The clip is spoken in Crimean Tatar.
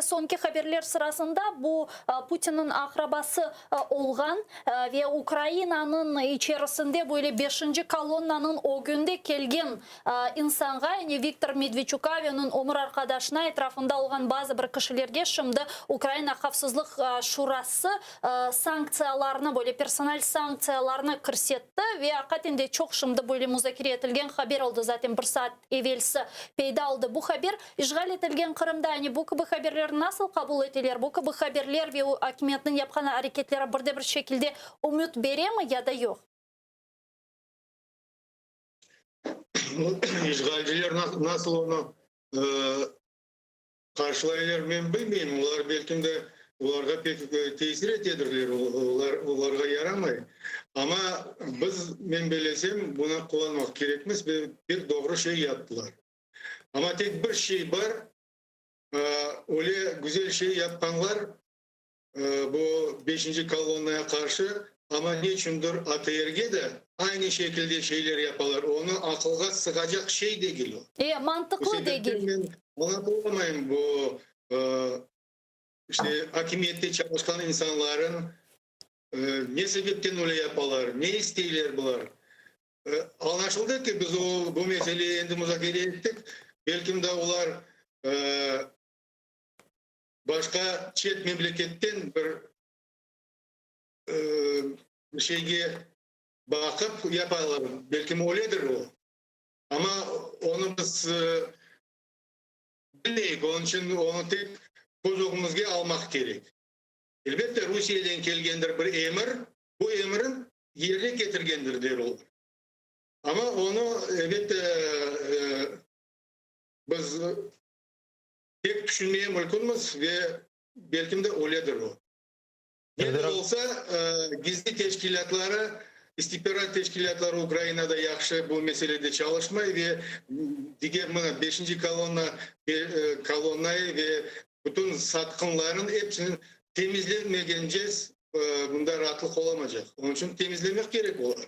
Soñki haberler sırasında bu Putinniñ aqrabası olğan ve Ukrainanıñ içerisinde böyle beşinci kolonnanıñ ögünde kelgen insanğa, yani Viktor Medvedçukka ve onıñ ömür arqadaşına, etrafında olğan bazı bir kişilerge şimdi Ukraina Havfsızlıq Şurası sanktsiyalarnı, böyle personal sanktsiyalarnı kirsetti ve aqiqaten de çoq şimdi böyle muzakere etilgen haber oldı, zaten bir saat evelsi peyda oldı bu haber. İşğal etilgen Qırımda yani bu kibi haberlerni nasıl qabul eteler? Bu kibi haberler ve akimiyetniñ yapqan areketleri bir de bir şekilde ümüt beremi ya da yoq? İşğalciler nasıl onı qarşılaylar, men bilmeyim. Olar, belkim de, olarğa pek tesir etedirler, olar olarğa yaramay. Amma biz, men belesem, buna quvanmaq kerekmiz ve pek doğru şey yaptılar. Amma tek bir şey bar, öyle güzel şey yapqanlar bu beşinci kolonnaya qarşı, amma neçündir ATRge de aynı şekilde şeyler yapalar, onı aqılğa sığacaq şey degil o. E, mantıqlı degil. Men añlap olamayım bu işte akimiyette çalışqan insanların ne sebepten öyle yapalar, ne isteyler bular. Añlaşıldı ki, biz o bu meseleyi endi muzakere ettik, belkim de olar başqa çet memleketten bir şeyge baqıp yaparlar, belkim öyledir o. Amma onı biz bilmeyik, onıñ içün onı tek köz ögümizge almaq kerek. Elbette, Rusiyeden kelgendir bir emir, bu emirin yerine ketirgendir, der olar. Amma onı, elbette, biz pek tüşünmeye mülkünmiz ve belkim de öyledir o. Ne de olsa, gizli teşkilâtları, istihbarat teşkilâtları Ukrainada yahşı bu meselede çalışmay ve diger mına beşinci kolonna, kolonnayı ve bütün satqınların episiniñ temizlenmegence bunda raatlıq olamacaq. Onıñ içün temizlemek kerek oları.